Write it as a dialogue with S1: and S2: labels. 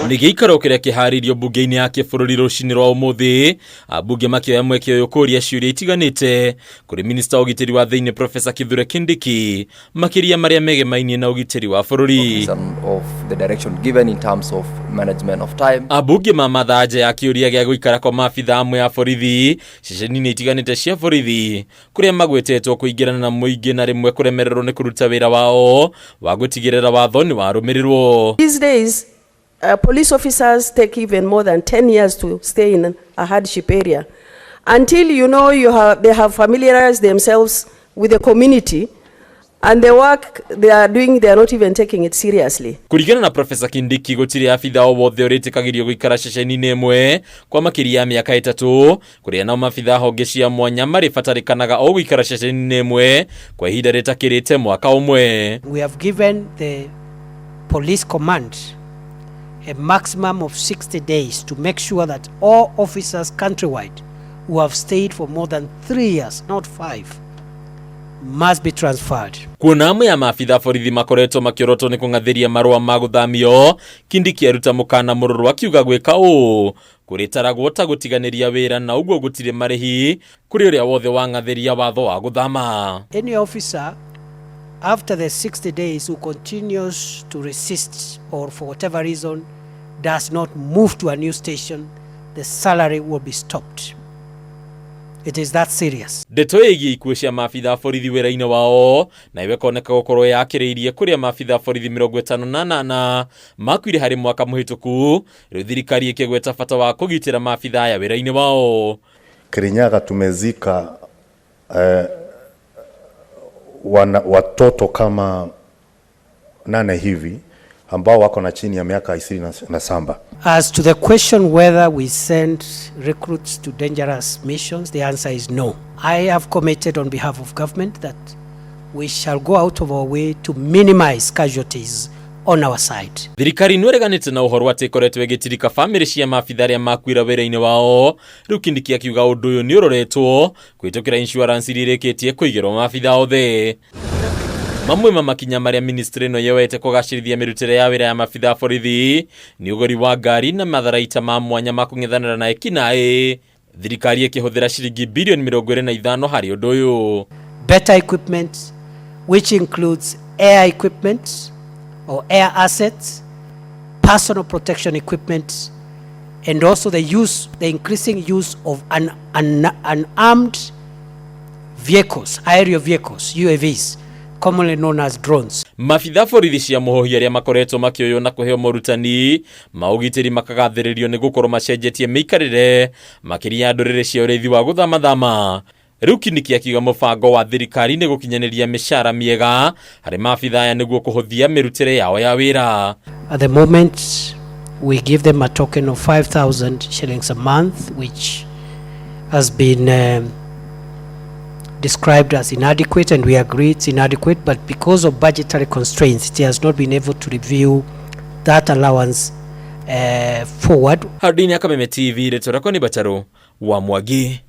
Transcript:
S1: Nĩ gĩikaro kĩrĩa kĩharĩirio mbunge-inĩ ya kĩbũrũri rũcinĩ rwa ũmũthĩ, ambunge makĩoya mweke ũyũ kũria ciũria itiganĩte kũrĩ minista wa ũgitĩri wa thĩinĩ Professor Kithure Kindiki, makĩria marĩa megemainie na ũgitĩri wa bũrũri.
S2: Of the direction given in terms of management of time.
S1: Ambunge mamatha nja ya kĩũria gĩa gũikara kwa maabitha amwe a borithi ceceni-inĩ itiganĩte cia borithi kũrĩa magwetetwo kũingĩrana na mũingĩ na rĩmwe kũremererwo nĩ kũruta wĩra wao wa gũtigĩrĩra watho nĩ warũmĩrĩrwo.
S3: These days, police officers take even more than 10 years to stay in a hardship area until they have familiarized themselves with the community, and the work they are doing, they are not even taking it seriously.
S1: Kũringana na Professor Kindiki, gũtirĩ abitha o wothe ũrĩtĩkagĩrio gũikara ceceni-inĩ ĩmwe kwa makĩria ya mĩaka 3, kũrĩa nao maabitha honge cia mwanya marĩbatarĩkanaga o gũikara ceceni-inĩ ĩmwe kwa ihinda rĩtakĩrĩte mwaka ũmwe.
S4: We have given the police command a maximum of 60 days to make sure that all officers countrywide who have stayed for more than 3 years, not 5, must be transferred.
S1: Kuona amwe ya maabitha borithi makoretwo makĩorotwo nĩ kũng'athĩria marũa ma gũthamio, Kindiki aruta mũkana mũrũrũ akiuga gwĩka ũũ kũrĩtaragwo ta gũtiganĩria wĩra na ũguo gũtirĩ marĩhi kũrĩ ũrĩa wothe wang'athĩria watho wa gũthama.
S4: Any officer after the 60 days who continues to resist or for whatever reason does not move to a new station, the salary will be stopped. It is that serious.
S1: Ndeto ĩgiĩ ikuũ cia maabitha borithi wĩra-inĩ wao na iwe koneka gũkorwo yakĩrĩirie kũrĩa maabitha borithi 58 makuire harĩ mwaka mũhĩtũku, rĩu thirikari ĩkĩgweta bata wa kũgitĩra maabitha aya wĩra-inĩ wao.
S5: Kirinyaga tumezika watoto kama 8 hivi ambao wako na chini ya miaka 27.
S4: As to the question whether we send recruits to dangerous missions, the answer is no. I have committed on behalf of government that we shall go out of our way to minimize casualties on our side.
S1: Thirikari nĩ ĩreganĩte na ũhoro atĩ ĩkoretwo ĩgĩtirika bamĩrĩ cia maabitha arĩa makuira wĩra-inĩ wao. Rĩu Kindiki akiuga ũndũ ũyũ nĩ ũroretwo kũhĩtũkĩra insurance iria irĩkĩtie kũigĩrwo maabitha othe. Mamwe ma makinya marĩa ministry ĩno yoete kũgacĩrithia mĩrutĩre ya wĩra ya maabitha a borithi nĩ ũgũri wa ngari na matharaita ma mwanya ma kũng'ethanĩra na ekinaĩ, thirikari ĩkĩhũthĩra ciringi bilioni 25 harĩ ũndũ ũyũ.
S4: Better equipment, which includes air equipment or air assets, personal protection equipment, and also the increasing use of unarmed vehicles, aerial vehicles, UAVs, commonly known as drones.
S1: Maabitha borithi cia mũhohi arĩa makoretwo makĩoywo na kũheo morutani ma ũgitĩri makagathĩrĩrio nĩ gũkorwo macenjetie mĩikarĩre makĩria ya ndũrĩrĩ cia ũrĩithi wa gũthamathama. Rĩu Kindiki akiuga mũbango wa thirikari nĩ gũkinyanĩria mĩcara mĩega harĩ maabitha aya nĩguo kũhũthia mĩrutĩre yao ya wĩra.
S4: At the moment, we give them a token of 5,000 shillings a month, which has been described as inadequate, and we agree it's inadequate, but because of budgetary constraints, it has not been able to review that allowance forward.
S1: Hardini ya Kameme TV, rĩtwa rĩakwa nĩ Batarũ wa Mwangi.